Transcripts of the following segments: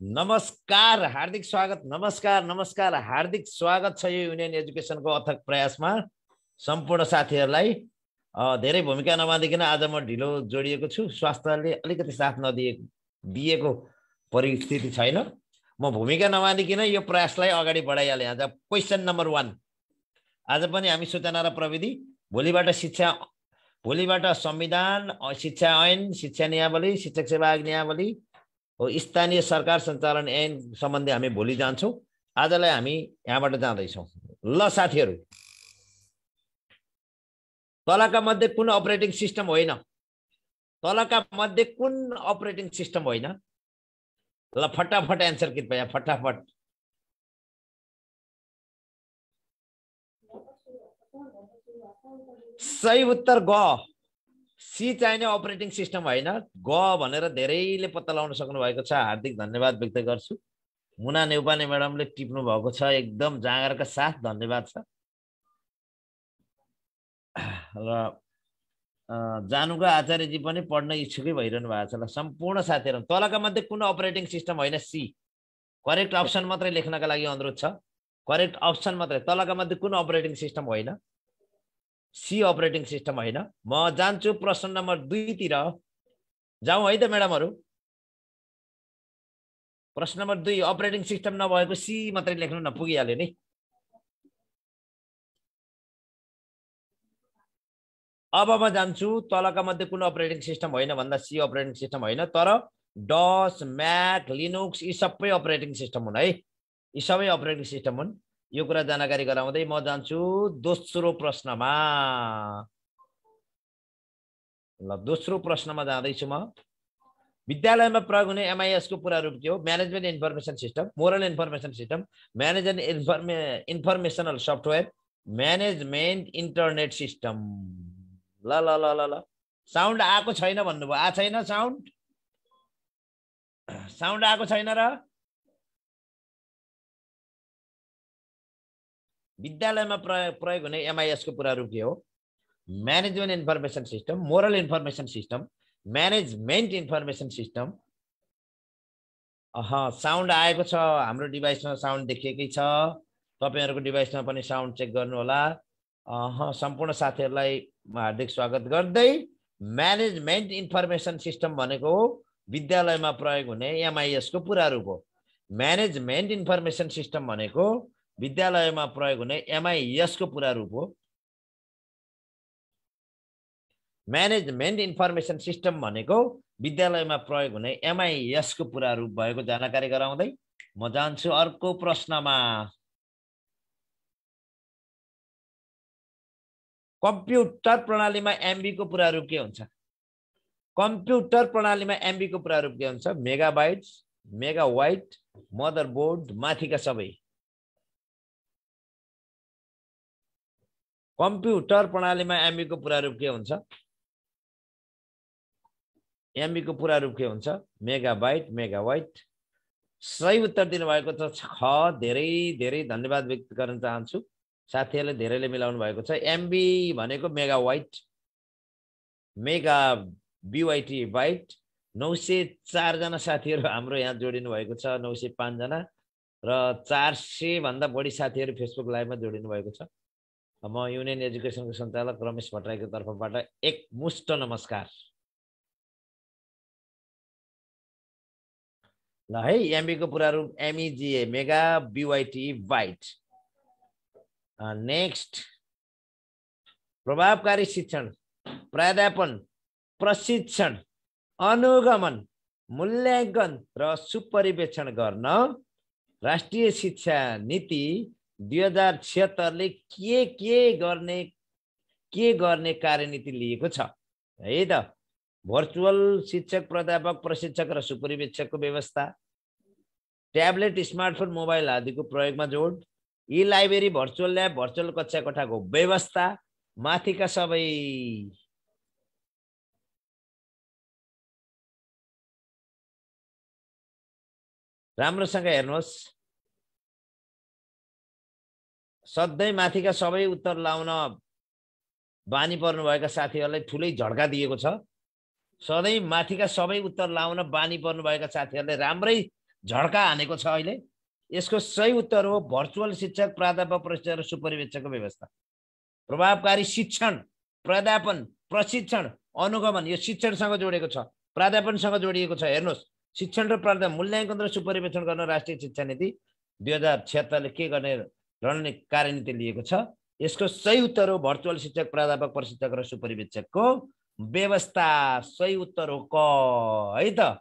नमस्कार हार्दिक स्वागत नमस्कार हार्दिक स्वागत छ यो युनियन एजुकेसनको अथक प्रयासमा सम्पूर्ण साथीहरुलाई धेरै भूमिका नमादिकन आज म ढिलो जोडिएको छु स्वास्थ्यले अलिकति साथ दिएको परिस्थिति छैन म भूमिका नमादिकन यो प्रयासलाई अगाडि बढाइहाले आज क्वेशन नम्बर 1 आज पनि हामी सूचना र प्रविधि भोलिबाट संविधान शिक्षा ऐन शिक्षा नियावली शिक्षक सेवा नियावली स्थानीय सरकार सञ्चालन ऐन सम्बन्धी हामी भोलि जान्छौं आजलाई हामी यहाँबाट जाँदैछौं ल साथीहरु तलका मध्ये कुन अपरेटिङ सिस्टम होइन तलका मध्ये कुन अपरेटिङ सिस्टम होइन ल फटाफट एन्सर कृपया फटाफट सही उत्तर ग सी चाहिने अपरेटिङ सिस्टम होइन ग भनेर धेरैले पत्ता लगाउन सक्नु भएको छ हार्दिक धन्यवाद व्यक्त गर्छु मुना नेउपाने म्याडमले टिप्नु भएको छ एकदम जाँगरका साथ धन्यवाद छ र जानुका आचार्यजी पनि पढ्न इच्छुकै भइरहनु भएको छ ल सम्पूर्ण साथीहरु तलका मध्ये कुन अपरेटिङ सिस्टम होइन सी करेक्ट अप्सन मात्रै लेख्नका लागि अनुरोध छ करेक्ट अप्सन मात्रै तलका मध्ये कुन अपरेटिङ सिस्टम होइन सी अपरेटिङ सिस्टम होइन म जान्छु प्रश्न नम्बर 2 तिर जाउँ है त म्याडमहरु प्रश्न नम्बर 2 अपरेटिङ सिस्टम नभएको सी मात्रै लेख्नु नपुगिहाल्यो नि अब म जान्छु तलका मध्ये कुन अपरेटिङ सिस्टम होइन भन्दा सी अपरेटिङ सिस्टम होइन तर डस म्याक लिनुक्स यी सबै अपरेटिङ सिस्टम हुन् है यी सबै अपरेटिङ सिस्टम हुन् यो कुरा जानकारी गराउँदै म जान्छु दोस्रो प्रश्नमा ल दोस्रो प्रश्नमा जाँदै छु म विद्यालयमा प्रयोग हुने एमआईएस को पूरा रूप के हो management information system moral information system management informational software management internet system ल ल ल ल ल साउन्ड आएको छैन भन्नुभयो आ छैन साउन्ड साउन्ड आएको छैन र विद्यालयमा प्रयोग हुने एमआईएस को पूरा रूप के हो management information system moral information system management information system sound आएको छ हाम्रो डिभाइसमा साउन्ड देखिएकै छ तपाईहरुको डिभाइसमा पनि साउन्ड चेक गर्नु होला सम्पूर्ण साथीहरुलाई हार्दिक स्वागत गर्दै म्यानेजमेन्ट इन्फर्मेसन सिस्टम भनेको विद्यालयमा प्रयोग हुने एमआईएस को पूरा रूप हो म्यानेजमेन्ट इन्फर्मेसन सिस्टम भनेको विद्यालयमा प्रयोग हुने एमआईएस को पूरा रूप हो म्यानेजमेन्ट इन्फर्मेसन सिस्टम भनेको विद्यालयमा प्रयोग हुने एमआईएस को पूरा रूप भएको जानकारी गराउँदै म जान्छु अर्को प्रश्नमा कम्प्युटर प्रणालीमा एमबी को पूरा रूप के हुन्छ कम्प्युटर प्रणालीमा एमबी को पूरा रूप के हुन्छ मेगाबाइट्स मेगावाइट मदरबोर्ड माथिका सबै कम्प्युटर प्रणालीमा एमबी को पूरा रूप के हुन्छ एमबी को पूरा रूप के हुन्छ मेगाबाइट मेगावाइट सही उत्तर दिनुभएको छ धेरै धेरै धन्यवाद व्यक्त गर्न चाहन्छु साथीहरुले धेरैले मिलाउनु भएको छ एमबी भनेको मेगावाइट मेगा बीवाइटी बाइट 904 जना साथीहरु हाम्रो यहाँ जोडिनु भएको छ 905 जना र 400 भन्दा बढी साथीहरु फेसबुक लाइभमा जोडिनु भएको छ म युनियन एजुकेसनको सञ्चालक रमेश भट्टराईको तर्फबाट एक मुष्ट नमस्कार ल है एमबी को पूरा रूप एमईजीए मेगा बीवाइटी बाइट नेक्स्ट प्रभावकारी शिक्षण प्राध्यापन प्रशिक्षण अनुगमन मूल्याङ्कन र सुपरिवेक्षण गर्न राष्ट्रिय शिक्षा नीति 2076 ले के गर्ने कार्यनीति लिएको छ है त भर्चुअल शिक्षक प्राध्यापक प्रशिक्षक र सुपरिवेक्षकको व्यवस्था ट्याब्लेट स्मार्टफोन मोबाइल आदिको प्रयोगमा जोड ई लाइब्रेरी भर्चुअल ल्याब भर्चुअल कक्षा कोठाको व्यवस्था माथिका सबै राम्रोसँग हेर्नुहोस् सधैँ माथिका सबै उत्तर लाउन बानी पर्नुभएका साथीहरूलाई ठुलै झड्का दिएको छ। सधैँ माथिका सबै उत्तर लाउन बानी पर्नुभएका साथीहरूले राम्रै झड्का हानेको छ अहिले। यसको सही उत्तर हो भर्चुअल शिक्षक, प्राध्यापक, प्रशिक्षक र सुपरिवेक्षकको व्यवस्था। प्रभावकारी शिक्षण, प्राध्यापन, प्रशिक्षण, अनुगमन यो शिक्षणसँग जोडेको छ, प्राध्यापनसँग जोडिएको छ। हेर्नुहोस्, शिक्षण र प्राध्यापन, मूल्याङ्कन र सुपरिवेक्षण गर्न राष्ट्रिय शिक्षा नीति 2076 ले के गर्ने रणनीति कार्यनीति लिएको छ। यसको सही उत्तर हो भर्चुअल शिक्षक, प्राध्यापक, प्रशिक्षक र सुपरिवेक्षकको व्यवस्था। सही उत्तर हो क है त।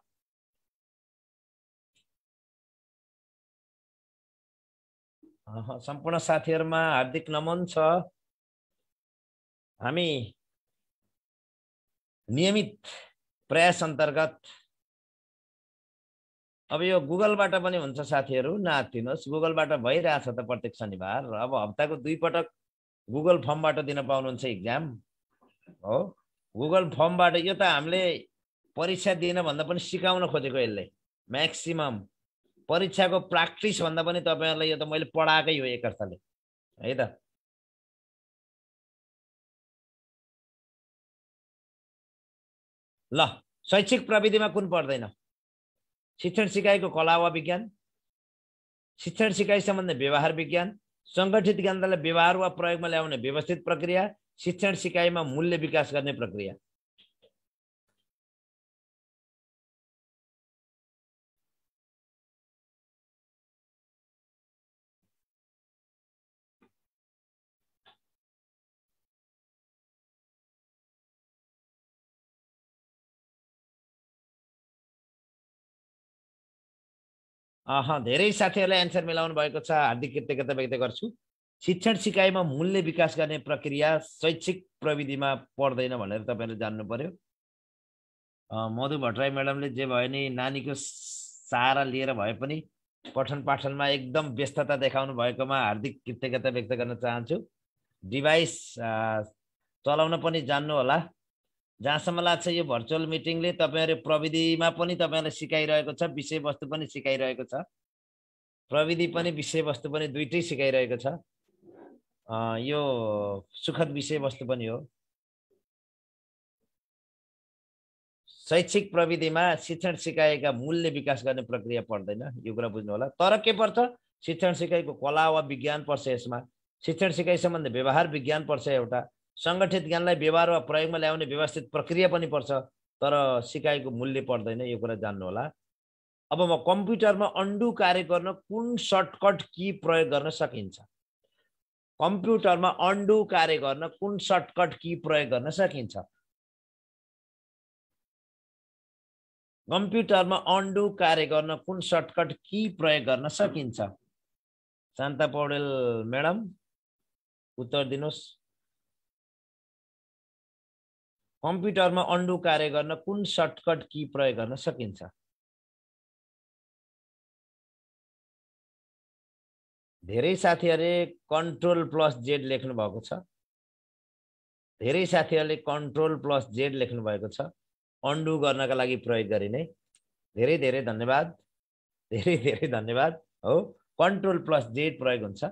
सम्पूर्ण साथीहरुमा हार्दिक नमन छ। हामी नियमित प्रयास अन्तर्गत अब यो गुगलबाट पनि हुन्छ साथीहरु, नआत्तिनुस्। गुगलबाट भइरहेछ त प्रत्येक शनिबार। अब हप्ताको 2 पटक गुगल फर्मबाट दिन पाउनुहुन्छ एक्जाम हो। गुगल फर्मबाट यो त हामीले परीक्षा दिन भन्दा पनि सिकाउन खोजेको, यसले म्याक्सिमम परीक्षाको प्र्याक्टिस भन्दा पनि तपाईहरुलाई यो त मैले पढाएकै हो एक अर्थले है त। ल, शैक्षिक प्रविधिमा कुन पर्दैन? शिक्षण सिकाइको कला वा विज्ञान, शिक्षण सिकाइ सम्बन्धी व्यवहार विज्ञान, संगठित ज्ञानलाई व्यवहार वा प्रयोगमा ल्याउने व्यवस्थित प्रक्रिया, शिक्षण सिकाइमा मूल्य विकास गर्ने प्रक्रिया। धेरै साथीहरुले एन्सर मिलाउनु भएको छ, हार्दिक कृतज्ञता व्यक्त गर्छु। शिक्षण सिकाइमा मूल्य विकास गर्ने प्रक्रिया शैक्षिक प्रविधिमा पर्दैन भनेर तपाईहरुले जान्नु पर्यो। मधु भट्टराई म्याडमले जे भयो नि नानीको सहारा लिएर भए पनि पठन पाठनमा एकदम व्यस्तता देखाउनु भएकोमा हार्दिक कृतज्ञता व्यक्त गर्न चाहन्छु। डिभाइस चलाउन पनि जान्नु होला। जहाँसम्म लाग्छ यो भर्चुअल मिटिङले तपाईहरु प्रविधिमा पनि तपाईहरुलाई सिकाइरहेको छ, विषयवस्तु पनि सिकाइरहेको छ। प्रविधि पनि विषयवस्तु पनि दुईटै सिकाइरहेको छ। यो सुखद विषयवस्तु पनि हो। शैक्षिक प्रविधिमा शिक्षण सिकाइका मूल्य विकास गर्ने प्रक्रिया पर्दैन, यो कुरा बुझ्नु होला। तर के पर्छ? शिक्षण सिकाइको कला वा विज्ञान पर्छ यसमा। शिक्षण सिकाइ सम्बन्धी व्यवहार विज्ञान पर्छ एउटा। संगठित ज्ञानलाई व्यवहार वा प्रयोगमा ल्याउने व्यवस्थित प्रक्रिया पनि पर्छ, तर सिकाइको मूल्य पर्दैन, यो कुरा जान्नु होला। अब म कम्प्युटरमा अन्डु कार्य गर्न कुन सर्टकट की प्रयोग गर्न सकिन्छ? कम्प्युटरमा अन्डु कार्य गर्न कुन सर्टकट की प्रयोग गर्न सकिन्छ? कम्प्युटरमा अन्डु कार्य गर्न कुन सर्टकट की प्रयोग गर्न सकिन्छ? शान्ता पौडेल म्याडम उत्तर दिनुस्। कम्प्युटरमा अन्डु कार्य गर्न कुन सर्टकट की प्रयोग गर्न सकिन्छ? धेरै साथीहरुले Ctrl+Z लेख्नु भएको छ। धेरै साथीहरुले Ctrl+Z लेख्नु भएको छ अन्डु गर्नका लागि प्रयोग गरिने। धेरै धेरै धन्यवाद, धेरै धेरै धन्यवाद हो। Ctrl+Z प्रयोग हुन्छ।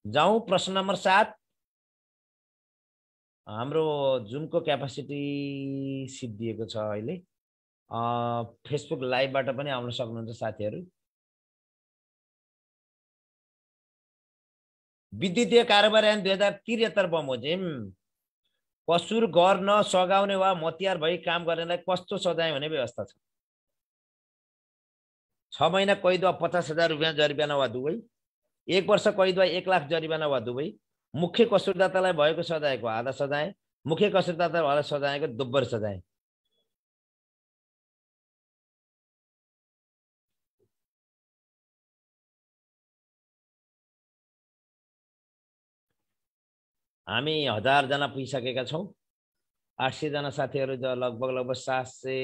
जाउँ प्रश्न नम्बर 7। हाम्रो जुमको क्यापासिटी सिद्धिएको छ अहिले। फेसबुक लाइभबाट पनि आउन सक्नुहुन्छ साथीहरु। विद्युतीय कारोबार ऐन 2073 बमोजिम कसुर गर्न सघाउने वा मतियार भई काम गर्नेलाई कस्तो सजाय हुने व्यवस्था छ? 6 महिना कैद वा 50,000 रुपैयाँ जरिवाना वा दुवै, 1 वर्ष कैद वा 1 लाख जरिवाना वा दुवै, मुख्य कसुरदातालाई भएको सजायको आधा सजाय, मुख्य कसुरदातालाई सजायको दोब्बर सजाय। हामी 1000 जना पुगिसकेका छौं। 800 जना साथीहरु लगभग 700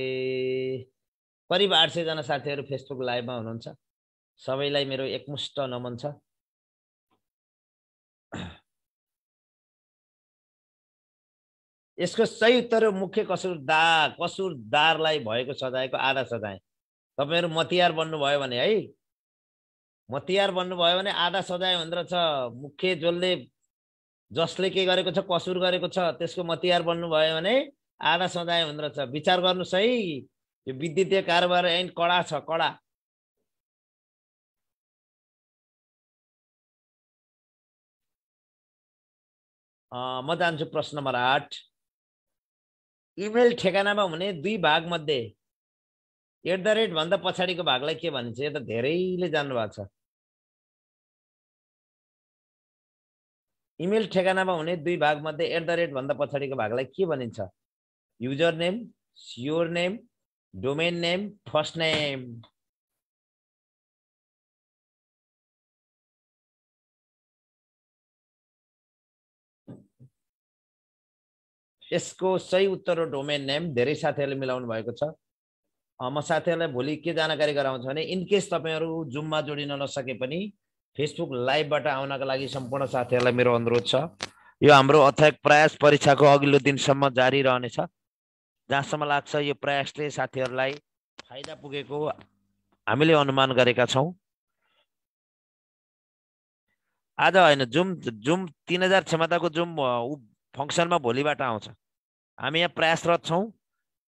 करिब 800 जना साथीहरु फेसबुक लाइभमा हुनुहुन्छ। सबैलाई मेरो एकमुष्ट नमन छ। यसको सही उत्तर हो मुख्य कसुरदारलाई भएको सजायको आधा सजाय। तपाईहरु मतियार बन्नुभयो भने है, मतियार बन्नुभयो भने आधा सजाय भनेर छ। मुख्य जसले के गरेको छ, कसुर गरेको छ, त्यसको मतियार बन्नुभयो भने आधा सजाय भनेर छ। विचार गर्नुस् है, यो विद्युतीय कारोबार ऐन कडा छ, कडा। म जान्छु प्रश्न नम्बर 8। इमेल ठेगानामा हुने दुई भाग मध्ये @ भन्दा पछाडिको भागलाई के भनिन्छ? यो त धेरैले जान्नु भएको छ। इमेल ठेगानामा हुने दुई भाग मध्ये @ भन्दा पछाडिको भागलाई के भनिन्छ? User name, sure name, domain name, first name. यसको सही उत्तर हो डोमेन नेम। धेरै साथीहरूले मिलाउनु भएको छ। म साथीहरूलाई भोलि के जानकारी गराउँछु भने इनकेस तपाईहरु जुममा जोडिन नसके पनि फेसबुक लाइभबाट आउनका लागि सम्पूर्ण साथीहरूलाई मेरो अनुरोध छ। यो हाम्रो अथक प्रयास परीक्षाको अघिल्लो दिनसम्म जारी रहनेछ। जहाँसम्म लाग्छ यो प्रयासले साथीहरूलाई फाइदा पुगेको हामीले अनुमान गरेका छौं। आज हैन, जुम 3000 क्षमताको जुम फंक्सनमा भोलिबाट आउँछ। हामी यहाँ प्रयासरत छौं।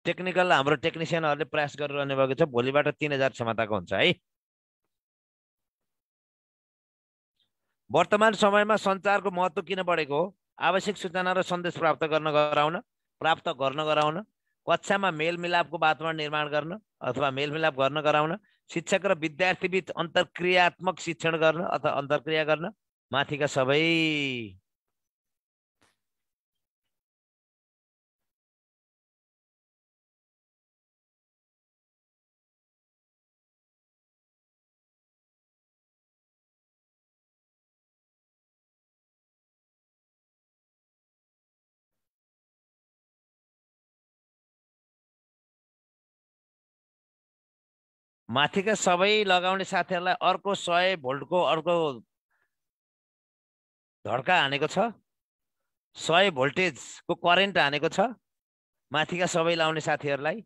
टेक्निकल हाम्रो टेक्निशियनहरुले प्रयास गरिरहनु भएको छ। भोलिबाट 3000 क्षमताको हुन्छ है। वर्तमान समयमा सञ्चारको महत्त्व किन बढेको हो? आवश्यक सूचना र सन्देश प्राप्त गर्न गराउन, कक्षामा मेलमिलापको वातावरण निर्माण गर्न अथवा मेलमिलाप गर्न गराउन, शिक्षक र विद्यार्थी बीच अन्तर्क्रियात्मक शिक्षण गर्न अथवा अन्तर्क्रिया गर्न, माथिका सबै। माथिका सबै लगाउने साथीहरूलाई अर्को 100 भोल्टको अर्को धड्का हानेको छ। 100 भोल्टेजको करेन्ट हानेको छ माथिका सबै लाउने साथीहरूलाई।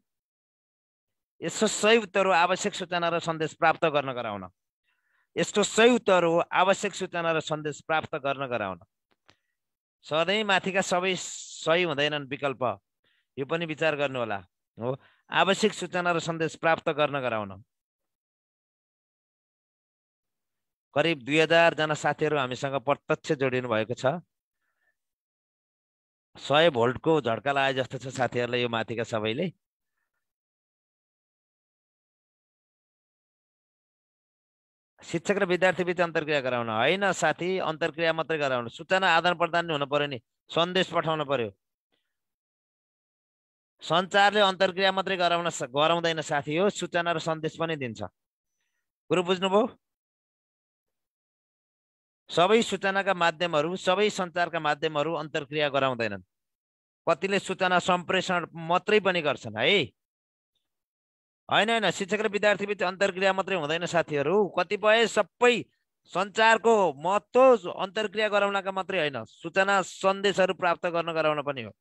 यसको सही उत्तर हो आवश्यक सूचना र सन्देश प्राप्त गर्न गराउन। यसको सही उत्तर हो आवश्यक सूचना र सन्देश प्राप्त गर्न गराउन। सधैँ माथिका सबै सही हुँदैनन् विकल्प, यो पनि विचार गर्नु होला। हो, आवश्यक सूचना र सन्देश प्राप्त गर्न गराउन। करिब 2000 जना साथीहरू हामीसँग प्रत्यक्ष जोडिनु भएको छ। 100 भोल्टको झड्का लाए जस्तो छ साथीहरूलाई यो माथिका सबैले। शिक्षक र विद्यार्थी बीच अन्तर्क्रिया गराउन हैन साथी, अन्तर्क्रिया मात्रै गराउन। सूचना आदान प्रदान हुन पर्यो नि, सन्देश पठाउन पर्यो। सञ्चारले अन्तर्क्रिया मात्रै गराउँदैन साथी, हो सूचना र सन्देश पनि दिन्छ। कुरो बुझ्नुभयो? सबै सूचनाका माध्यमहरू, सबै सञ्चारका माध्यमहरू अन्तर्क्रिया गराउँदैनन्। कतिले सूचना सम्प्रेषण मात्रै पनि गर्छन् है। हैन, शिक्षक र विद्यार्थी बीच अन्तर्क्रिया मात्रै हुँदैन साथीहरू। कतिपय सबै सञ्चारको महत्त्व अन्तर्क्रिया गराउनका मात्रै हैन, सूचना सन्देशहरू प्राप्त गर्न गराउन पनि हो।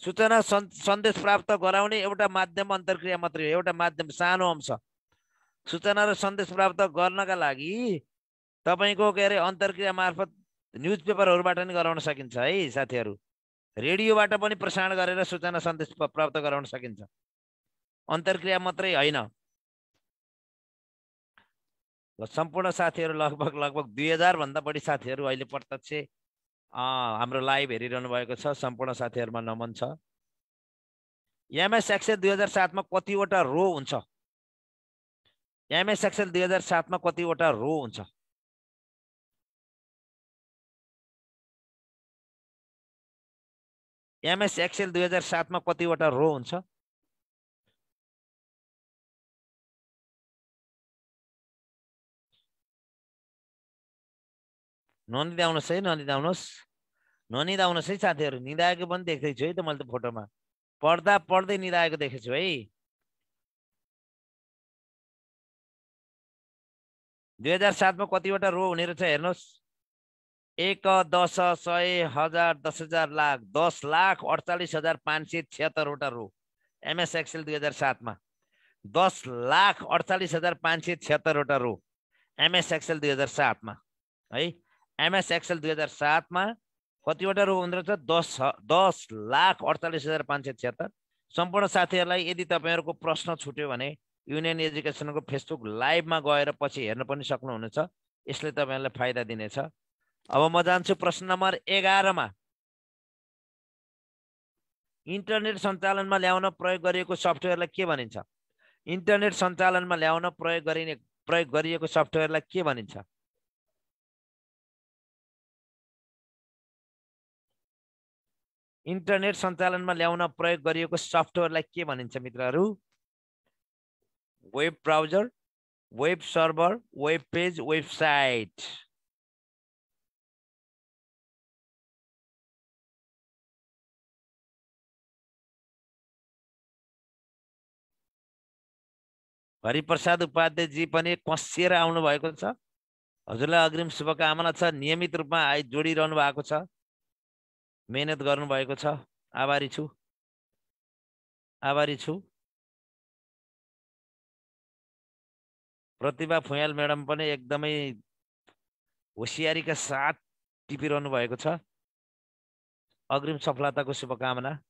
सूचना सन्देश प्राप्त गराउने एउटा माध्यम अन्तर्क्रिया मात्रै हो, एउटा माध्यम, सानो अंश। सूचना र सन्देश प्राप्त गर्नका लागि तपाईको के अरे अन्तर्क्रिया मार्फत न्यूज पेपरहरुबाट पनि गराउन सकिन्छ है साथीहरू। रेडियोबाट पनि प्रसारण गरेर सूचना सन्देश प्राप्त गराउन सकिन्छ, अन्तर्क्रिया मात्रै हैन। सम्पूर्ण साथीहरू लगभग 2000 भन्दा बढी साथीहरू अहिले प्रत्यक्ष हाम्रो लाइभ हेरिरहनु भएको छ। सम्पूर्ण साथीहरुमा नमन छ। एमएस एक्सेल 2007 मा कतिवटा रो हुन्छ? एमएस एक्सेल 2007 मा कतिवटा रो हुन्छ? एमएस एक्सेल 2007 मा कतिवटा रो हुन्छ? ननिदाउनुस् है, ननिदाउनुस् है साथीहरू। निदाएको पनि देख्दैछु है त मैले त फोटोमा, पढ्दै निदाएको देखेछु है। 2007 मा कतिवटा रो हुने रहेछ हेर्नुहोस्। 1, 10, 100, 1000, 10,000, लाख, 10,48,576 वटा रो एमएस एक्सेल 2007 मा। 10,48,576 वटा रो एमएस एक्सेल 2007 मा है। एमएस एक्सेल 2007 मा कतिवटा रो हुँदो रहेछ 10,48,576। सम्पूर्ण साथीहरूलाई यदि तपाईहरुको प्रश्न छुट्यो भने युनियन एजुकेसनको फेसबुक लाइभमा गएर पछि हेर्न पनि सक्नुहुनेछ। यसले तपाईहरुलाई फाइदा दिनेछ। अब म जान्छु प्रश्न नम्बर 11 मा। इन्टरनेट सञ्चालनमा ल्याउन प्रयोग गरिएको सफ्टवेयरलाई के भनिन्छ? इन्टरनेट सञ्चालनमा ल्याउन प्रयोग गरिएको सफ्टवेयरलाई के भनिन्छ? इन्टरनेट सञ्चालनमा ल्याउन प्रयोग गरिएको सफ्टवेयरलाई के भनिन्छ मित्रहरू? Web browser, web server, web page, website. Hariprasad Upadhyay ji पनि कसिएर आउनु भएको छ। हजुरलाई अग्रिम शुभकामना छ। नियमित रूपमा जोडिरहनु भएको छ, मेहनत गर्नु भएको छ। आभारी छु, आभारी छु। प्रतिभा फुयाल म्याडम पनि एकदमै होशियारीका साथ टिपिरहनु भएको छ। अग्रिम सफलताको शुभकामना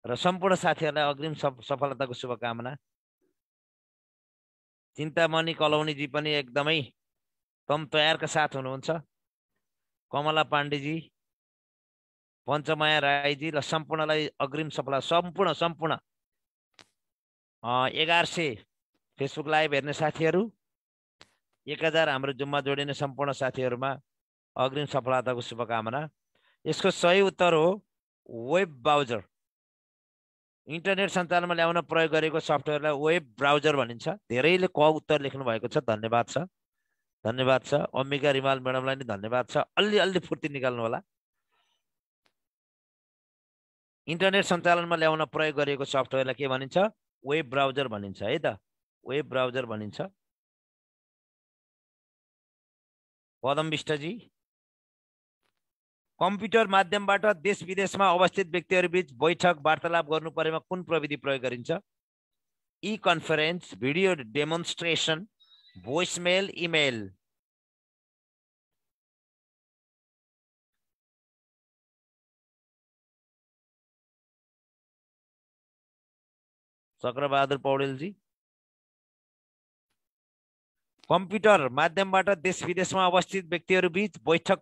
र सम्पूर्ण साथीहरूलाई अग्रिम सफलताको शुभकामना। चिन्तामणि कलौनी जी पनि एकदमै तम तयारका साथ हुनुहुन्छ। कमला पाण्डेजी, पञ्चमाया राईजी र सम्पूर्णलाई अग्रिम सफलता। सम्पूर्ण 1100 फेसबुक लाइभ हेर्ने साथीहरू, 1000 हाम्रो जुममा जोडिने सम्पूर्ण साथीहरूमा अग्रिम सफलताको शुभकामना। यसको सही उत्तर हो वेब ब्राउजर। इन्टरनेट सञ्चालनमा ल्याउन प्रयोग गरेको सफ्टवेयरलाई वेब ब्राउजर भनिन्छ। धेरैले क उत्तर लेख्नु भएको छ, धन्यवाद छ, धन्यवाद छ। अम्बिका रिमाल म्याडमलाई नि धन्यवाद छ। अलि फुर्ती निकाल्नु होला। इन्टरनेट सञ्चालनमा ल्याउन प्रयोग गरिएको सफ्टवेयरलाई के भनिन्छ? वेब ब्राउजर भनिन्छ है त, वेब ब्राउजर भनिन्छ। पदम विष्टजी, कम्प्युटर माध्यमबाट देश विदेशमा अवस्थित व्यक्तिहरूबीच बैठक वार्तालाप गर्नु परेमा कुन प्रविधि प्रयोग गरिन्छ? ई conference, video demonstration, भोइसमेल, email. Chakra Bahadur पौडेलजी, कम्प्युटर माध्यमबाट देश विदेशमा अवस्थित व्यक्तिहरूबीच बैठक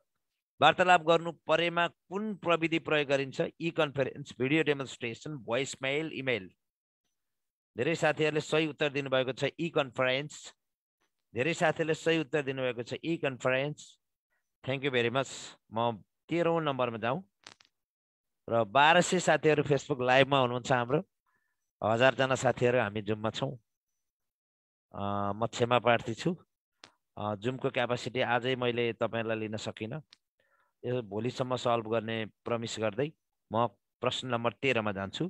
वार्तालाप गर्नु परेमा कुन प्रविधि प्रयोग गरिन्छ? ई कन्फरेन्स, भिडियो डेमोन्स्ट्रेसन, भोइसमेल, इमेल। धेरै साथीहरूले सही उत्तर दिनुभएको छ ई कन्फरेन्स। धेरै साथीहरूले सही उत्तर दिनुभएको छ e conference. Thank you very much. म 13औं नम्बरमा जाउँ र 1200 साथीहरू फेसबुक लाइभमा हुनुहुन्छ। हाम्रो 1000 जना साथीहरू हामी जुममा छौँ। म क्षमा प्रार्थी छु, जुमको क्यापासिटी आजै मैले तपाईहरुलाई लिन सकिनँ। यो भोलिसम्म सल्भ गर्ने प्रमिस गर्दै म प्रश्न नम्बर 13 मा जान्छु।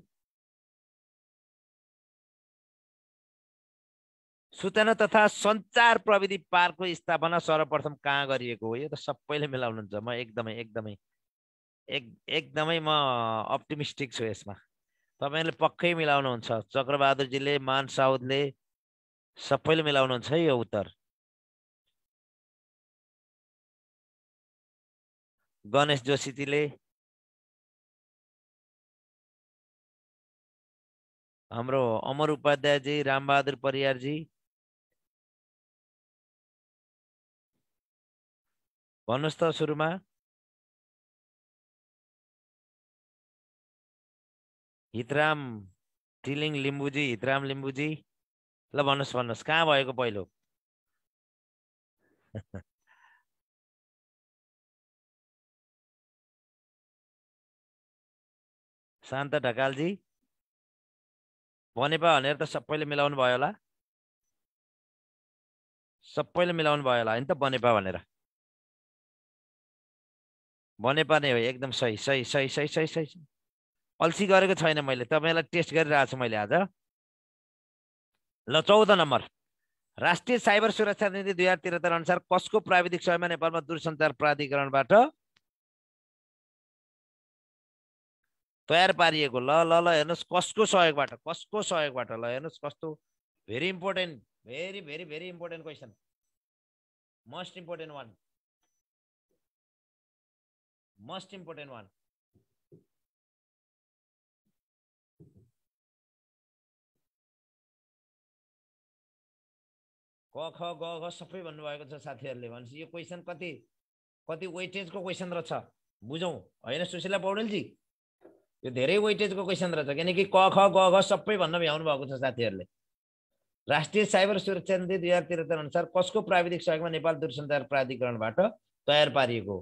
सूचना तथा सञ्चार प्रविधि पार्कको स्थापना सर्वप्रथम कहाँ गरिएको हो? यो त सबैले मिलाउनुहुन्छ। म एकदमै म अप्टिमिस्टिक छु यसमा। तपाईहरुले पक्कै मिलाउनुहुन्छ। चक्रबहादुरजीले, मान साउदले सबैले मिलाउनुहुन्छ है यो उत्तर। गणेश जोशीजीले, हाम्रो अमर उपाध्यायजी, रामबहादुर परियारजी, भन्नुहोस् त सुरुमा। हितराम टिलिङ लिम्बुजी, हितराम लिम्बुजी, ल भन्नुहोस् कहाँ भएको पहिलो? शान्त ढकालजी, बनेपा भनेर त सबैले मिलाउनु भयो होला। सबैले मिलाउनु भयो होला हैन त बनेपा भनेर। बनेपा नै हो, एकदम सही सही सही सही सही सही। अल्छी गरेको छैन मैले, तपाईलाई टेस्ट गरिरहेको छु मैले आज। ल 14 नम्बर, राष्ट्रिय साइबर सुरक्षा नीति 2073 अनुसार कसको प्राविधिक सहयोगमा नेपालमा दूरसञ्चार प्राधिकरणबाट तयार पारिएको ल ल ल हेर्नुहोस् कसको सहयोगबाट ल हेर्नुहोस् कस्तो very important very very very important question most important one क ख ग घ सबै भन्नुभएको छ साथीहरूले भनेपछि यो क्वेसन कति वेटेजको क्वेसन रहेछ बुझौँ होइन सुशीला पौडेलजी यो धेरै वेटेजको क्वेसन रहेछ किनकि क ख ग घ सबै भन्न भ्याउनु भएको छ साथीहरूले राष्ट्रिय साइबर सुरक्षा नीति 2073 अनुसार कसको प्राविधिक सहयोगमा नेपाल दूरसञ्चार प्राधिकरणबाट तयार पारिएको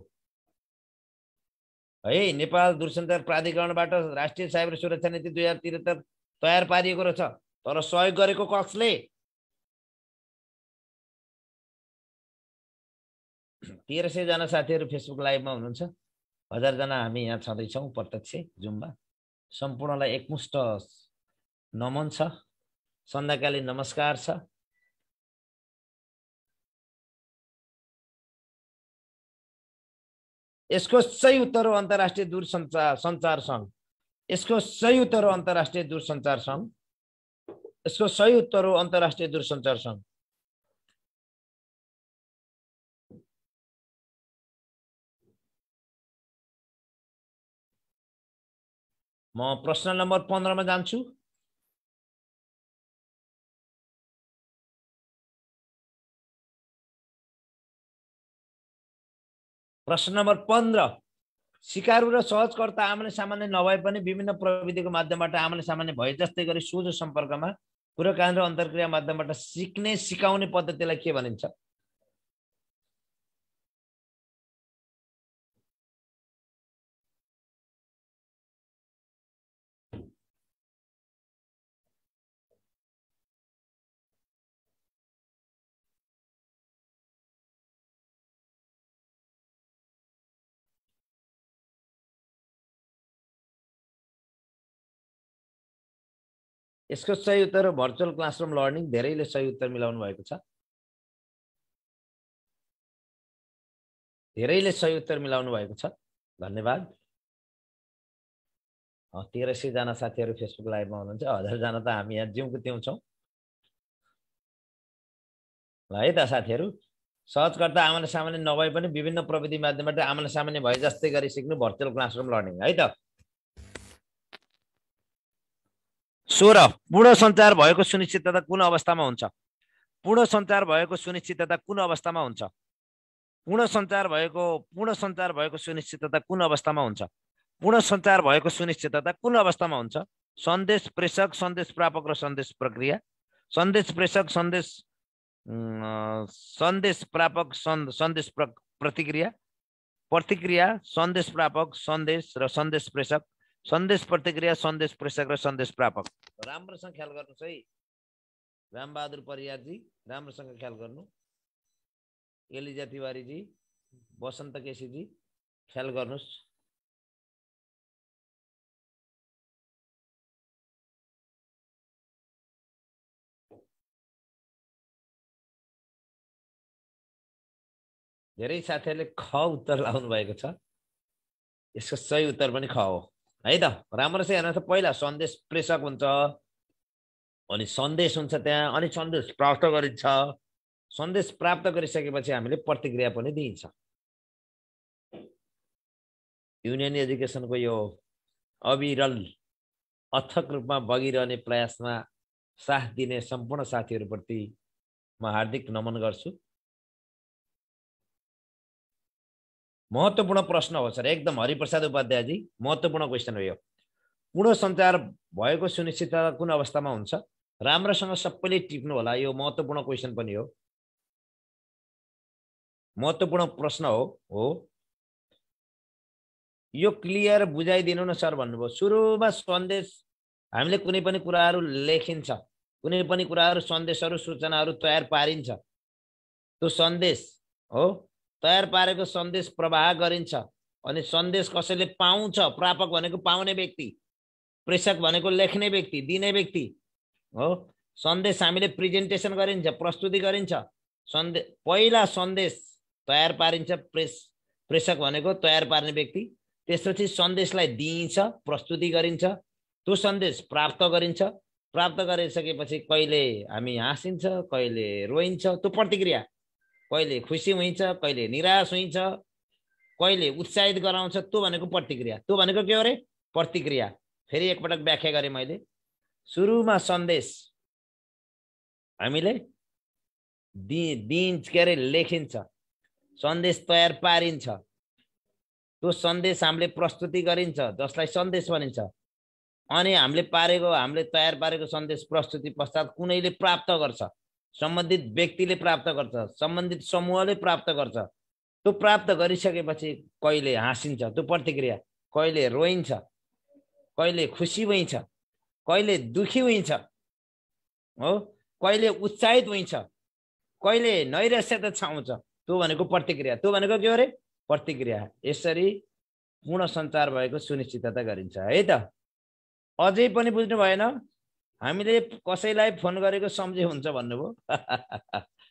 है नेपाल दूरसञ्चार प्राधिकरणबाट राष्ट्रिय साइबर सुरक्षा नीति 2073 तयार पारिएको रहेछ तर सहयोग गरेको कसले 1300 जना साथीहरू फेसबुक लाइभमा हुनुहुन्छ 1000 जना हामी यहाँ छँदैछौँ प्रत्यक्ष जुममा सम्पूर्णलाई एकमुष्ट नमन छ सन्ध्याकालीन नमस्कार छ यसको सही उत्तर हो अन्तर्राष्ट्रिय दूरसञ्चार सञ्चार सङ्घ यसको सही उत्तर हो अन्तर्राष्ट्रिय दूरसञ्चार सङ्घ यसको सही उत्तर हो अन्तर्राष्ट्रिय दूरसञ्चार सङ्घ म प्रश्न नम्बर 15 मा जान्छु प्रश्न नम्बर 15 सिकारु र सहजकर्ता आमने सामान्य नभए पनि विभिन्न प्रविधिको माध्यमबाट आमने सामान्य भए जस्तै गरी सोझो सम्पर्कमा कुराकानी र अन्तर्क्रिया माध्यमबाट सिक्ने सिकाउने पद्धतिलाई के भनिन्छ यसको सही उत्तर हो भर्चुअल क्लासरुम लर्निङ धेरैले सही उत्तर मिलाउनु भएको छ धेरैले सही उत्तर मिलाउनु भएको छ धन्यवाद 1300 जना साथीहरू फेसबुक लाइभमा हुनुहुन्छ 1000 जना त हामी यहाँ जिउको त्यौं छौं ल है त साथीहरू सहजकर्ता आमने सामान्य नभए पनि विभिन्न प्रविधि माध्यमबाट आमने सामान्य भए जस्तै गरी सिक्नु भर्चुअल क्लासरुम लर्निङ है त 16 पूर्ण सञ्चार भएको सुनिश्चितता कुन अवस्थामा हुन्छ पूर्ण सञ्चार भएको सुनिश्चितता कुन अवस्थामा हुन्छ पूर्ण सञ्चार भएको सुनिश्चितता कुन अवस्थामा हुन्छ पूर्ण सञ्चार भएको सुनिश्चितता कुन अवस्थामा हुन्छ सन्देश प्रेषक सन्देश प्रापक र सन्देश प्रक्रिया सन्देश प्रेषक सन्देश प्रापक सन्देश प्रतिक्रिया प्रतिक्रिया सन्देश प्रापक सन्देश र सन्देश प्रेषक सन्देश प्रतिक्रिया सन्देश प्रेषक र सन्देश प्रापक राम्रोसँग ख्याल गर्नुस् है रामबहादुर परियार जी राम्रोसँग ख्याल गर्नु एलिजा तिवारी जी बसन्त केसी जी ख्याल गर्नुस् धेरै साथीहरूले ख उत्तर लाउनु भएको छ यसको सही उत्तर पनि ख हो है त राम्रोसँग हेर्नुहोस् पहिला सन्देश प्रेषक हुन्छ अनि सन्देश हुन्छ त्यहाँ अनि सन्देश प्राप्त गरिन्छ सन्देश प्राप्त गरिसकेपछि हामीले प्रतिक्रिया पनि दिइन्छ युनियन एजुकेसनको यो अविरल अथक रूपमा बगिरहने प्रयासमा साथ दिने सम्पूर्ण साथीहरूप्रति म हार्दिक नमन गर्छु महत्त्वपूर्ण प्रश्न हो सर एकदम हरिप्रसाद उपाध्यायजी महत्त्वपूर्ण क्वेशन हो यो पूर्ण सञ्चार भएको सुनिश्चितता कुन अवस्थामा हुन्छ राम्रोसँग सबैले टिप्नु होला यो महत्त्वपूर्ण क्वेशन पनि हो महत्त्वपूर्ण प्रश्न हो यो क्लियर बुझाइदिनु न सर भन्नुभयो सुरुमा सन्देश हामीले कुनै पनि कुराहरू लेखिन्छ कुनै पनि कुराहरू सन्देशहरू सूचनाहरू तयार पारिन्छ त्यो सन्देश हो तयार पारेको सन्देश प्रवाह गरिन्छ अनि सन्देश कसैले पाउँछ प्रापक भनेको पाउने व्यक्ति प्रेषक भनेको लेख्ने व्यक्ति दिने व्यक्ति हो सन्देश हामीले प्रेजेन्टेसन गरिन्छ प्रस्तुति गरिन्छ पहिला सन्देश तयार पारिन्छ प्रेषक भनेको तयार पार्ने व्यक्ति त्यसपछि सन्देशलाई दिइन्छ, प्रस्तुति गरिन्छ, त्यो सन्देश प्राप्त गरिन्छ, प्राप्त गरिसकेपछि कहिले हामी हाँसिन्छ, कहिले रोइन्छ, त्यो प्रतिक्रिया, कहिले खुसी हुन्छ, कहिले निराश हुन्छ, कहिले उत्साहित गराउँछ, त्यो भनेको प्रतिक्रिया। त्यो भनेको के हो रे? प्रतिक्रिया। फेरि एकपटक व्याख्या गरेँ मैले। सुरुमा सन्देश हामीले दिन्छ, के अरे लेखिन्छ, सन्देश तयार पारिन्छ, त्यो सन्देश हामीले प्रस्तुति गरिन्छ जसलाई सन्देश भनिन्छ। अनि हामीले तयार पारेको सन्देश प्रस्तुति पश्चात कुनैले प्राप्त गर्छ, सम्बन्धित व्यक्तिले प्राप्त गर्छ, सम्बन्धित समूहले प्राप्त गर्छ। त्यो प्राप्त गरिसकेपछि कहिले हाँसिन्छ, त्यो प्रतिक्रिया, कहिले रोइन्छ, कहिले खुसी हुन्छ, कहिले दुखी हुन्छ, हो, कहिले उत्साहित हुन्छ, कहिले नैराश्यता छाउँछ, त्यो भनेको प्रतिक्रिया। त्यो भनेको के हो रे? प्रतिक्रिया। यसरी पूर्ण सञ्चार भएको सुनिश्चितता गरिन्छ है त। अझै पनि बुझ्नु भएन? हामीले कसैलाई फोन गरेको सम्झे हुन्छ भन्नुभयो।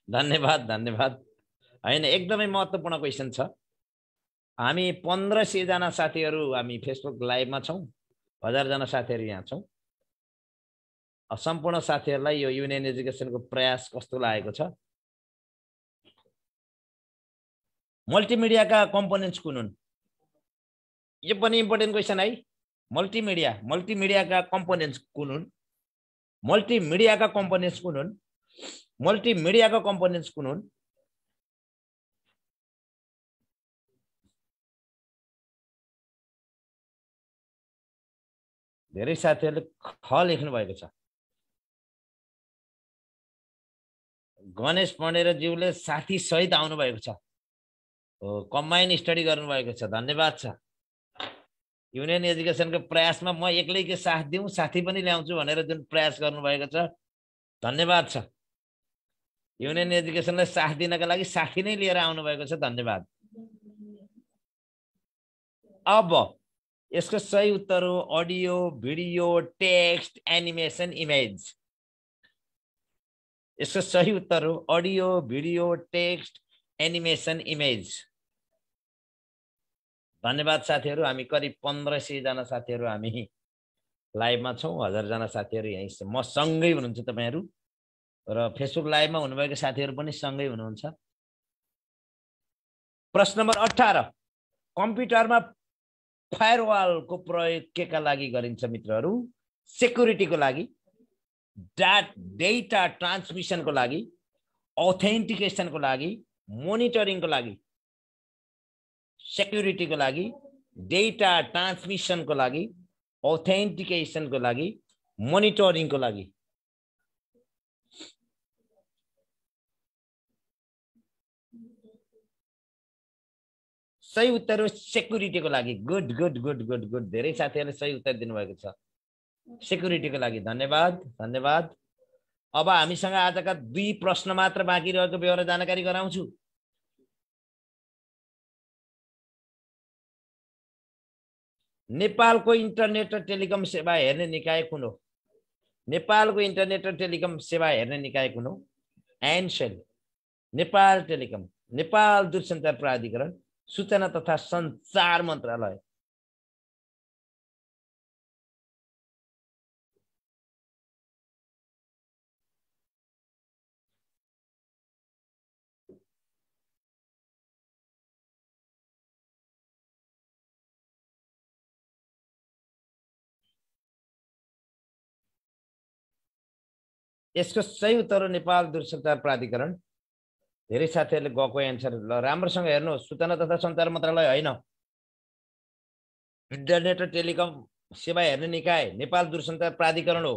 धन्यवाद धन्यवाद। हैन, एकदमै महत्त्वपूर्ण क्वेशन छ। हामी 1500 जना साथीहरू हामी फेसबुक लाइभमा छौं, 1000 जना साथीहरू यहाँ छौं। सम्पूर्ण साथीहरूलाई यो युनियन एजुकेसनको प्रयास कस्तो लागेको छ? मल्टिमिडियाका कम्पोनेन्ट्स कुन हुन्? यो पनि इम्पोर्टेन्ट क्वेशन है। मल्टिमिडियाका कम्पोनेन्ट्स कुन हुन्? मल्टिमिडियाका कम्पोनेन्ट्स कुन हुन्? मल्टिमिडियाका कम्पोनेन्ट्स कुन हुन्? धेरै साथीहरूले ख लेख्नु भएको छ। गणेश पण्डेरज्यूले साथी सहित आउनु भएको छ। कम्बाइन स्टडी गर्नु भएको छ। धन्यवाद छ। युनियन एजुकेसनको प्रयासमा म एक्लैको साथ दिउँ, साथी पनि ल्याउँछु भनेर जुन प्रयास गर्नु भएको छ, धन्यवाद छ। युनियन एजुकेसनलाई साथ दिनका लागि साथी नै लिएर आउनु भएको छ। धन्यवाद। अब यसको सही उत्तर हो audio, video, text, animation, image. यसको सही उत्तर हो audio, video, text, animation, image. धन्यवाद साथीहरू। हामी करिब 1500 जना साथीहरू हामी लाइभमा छौं, 1000 जना साथीहरू यही म सँगै हुनुहुन्छ तपाईहरु, र फेसबुक लाइभमा हुनुभएको साथीहरू पनि सँगै हुनुहुन्छ। प्रश्न नम्बर 18, कम्प्युटरमा फायरवालको प्रयोग केका लागि गरिन्छ मित्रहरू? सेक्युरिटीको लागि, डेटा ट्रान्समिसनको लागि, ऑथेन्टिकेसनको लागि, मोनिटरिङको लागि। सेक्युरिटीको लागि, डेटा ट्रान्समिसनको लागि, ऑथेन्टिकेसनको लागि, मोनिटरिङको लागि। सही उत्तर हो सेक्युरिटीको लागि। Good good good good good. धेरै साथीहरूले सही उत्तर दिनुभएको छ, सेक्युरिटीको लागि। धन्यवाद धन्यवाद। अब हामीसँग आजका 2 प्रश्न मात्र बाँकी रहेको बेहोरा जानकारी गराउँछु। नेपालको इन्टरनेट र टेलिकम सेवा हेर्ने निकाय कुन हो? नेपालको इन्टरनेट र टेलिकम सेवा हेर्ने निकाय कुन हो? एनसेल, नेपाल टेलिकम, नेपाल दूरसञ्चार प्राधिकरण, सूचना तथा सञ्चार मन्त्रालय। यसको सही उत्तर हो नेपाल दूरसञ्चार प्राधिकरण। धेरै साथीहरूले गएको एन्सर। ल राम्रोसँग हेर्नुहोस्, सूचना तथा सञ्चार मन्त्रालय होइन, इन्टरनेट र टेलिकम सेवा हेर्ने निकाय नेपाल दूरसञ्चार प्राधिकरण हो।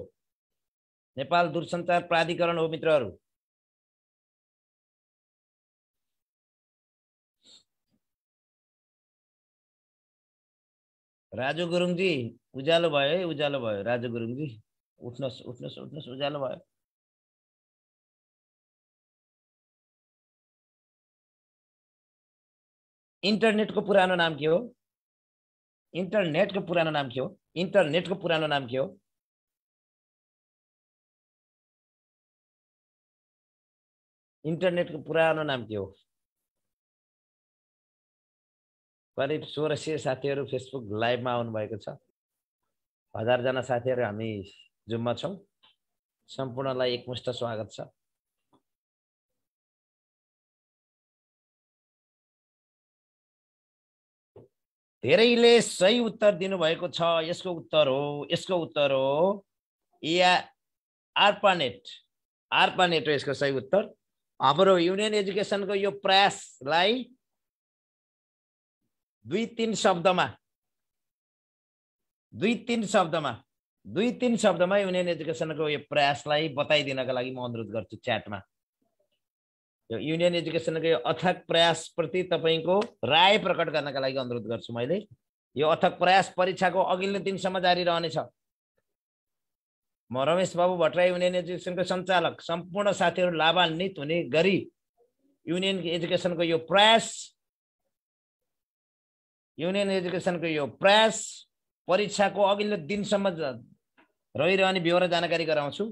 नेपाल दूरसञ्चार प्राधिकरण हो मित्रहरू। राजु गुरुङजी उज्यालो भयो है, उज्यालो भयो। राजु गुरुङजी उठ्नुहोस् उठ्नुहोस् उठ्नुहोस्, उज्यालो भयो। इन्टरनेटको पुरानो नाम के हो? इन्टरनेटको पुरानो नाम के हो? इन्टरनेटको पुरानो नाम के हो? इन्टरनेटको पुरानो नाम के हो? करिब 1600 साथीहरू फेसबुक लाइभमा आउनुभएको छ। 1000 जना साथीहरू हामी जुममा छौँ। सम्पूर्णलाई एकमुष्ट स्वागत छ। धेरैले सही उत्तर दिनुभएको छ। यसको उत्तर हो आर्पानेट हो यसको सही उत्तर। हाम्रो युनियन एजुकेसनको यो प्रयासलाई 2-3 शब्दमा युनियन एजुकेसनको यो प्रयासलाई बताइदिनका लागि म अनुरोध गर्छु च्याटमा। यो युनियन एजुकेसनको यो अथक प्रयासप्रति तपाईको राय प्रकट गर्नका लागि अनुरोध गर्छु मैले। यो अथक प्रयास परीक्षाको अघिल्लो दिनसम्म जारी रहनेछ। म रमेश बाबु भट्टराई युनियन एजुकेसनको सञ्चालक सम्पूर्ण साथीहरू लाभान्वित हुने गरी युनियन एजुकेसनको यो प्रयास परीक्षाको अघिल्लो दिनसम्म रहिरहने ब्यौरा जानकारी गराउँछु।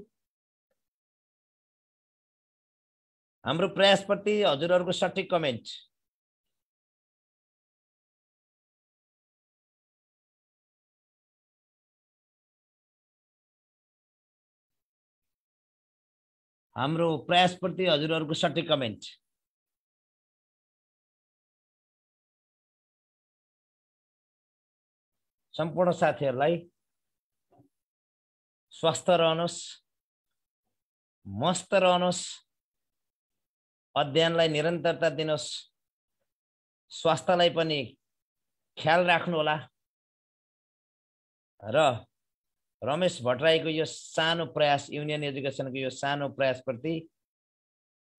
हाम्रो प्रयासप्रति हजुरहरूको सठिक कमेन्ट। हाम्रो प्रयासप्रति हजुरहरूको सठिक कमेन्ट। सम्पूर्ण साथीहरूलाई स्वस्थ रहनुहोस्, मस्त रहनुहोस्, अध्ययनलाई निरन्तरता दिनुहोस्, स्वास्थ्यलाई पनि ख्याल राख्नु होला र रमेश भट्टराईको यो सानो प्रयास, युनियन एजुकेसनको यो सानो प्रयासप्रति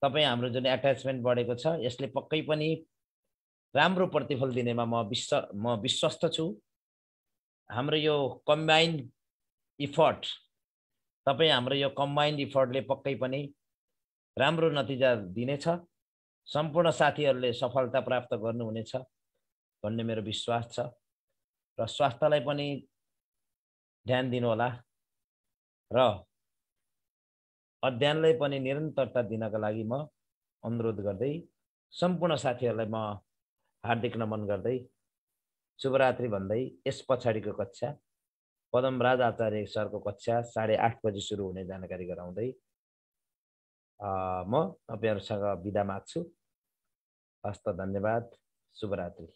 तपाईँ हाम्रो जुन एट्याचमेन्ट बढेको छ यसले पक्कै पनि राम्रो प्रतिफल दिनेमा म विश्वस्त छु। हाम्रो यो कम्बाइन्ड इफर्ट, हाम्रो यो कम्बाइन्ड इफर्टले पक्कै पनि राम्रो नतिजा दिनेछ। सम्पूर्ण साथीहरूले सफलता प्राप्त गर्नुहुनेछ भन्ने मेरो विश्वास छ र स्वास्थ्यलाई पनि ध्यान दिनु होला र अध्ययनलाई पनि निरन्तरता दिनका लागि म अनुरोध गर्दै सम्पूर्ण साथीहरूलाई म हार्दिक नमन गर्दै शुभरात्रि भन्दै यस पछाडिको कक्षा पदमराज आचार्य सरको कक्षा 8:30 बजे सुरु हुने जानकारी गराउँदै म तपाईहरुसँग बिदा माग्छु। हस्त, धन्यवाद, शुभरात्रि।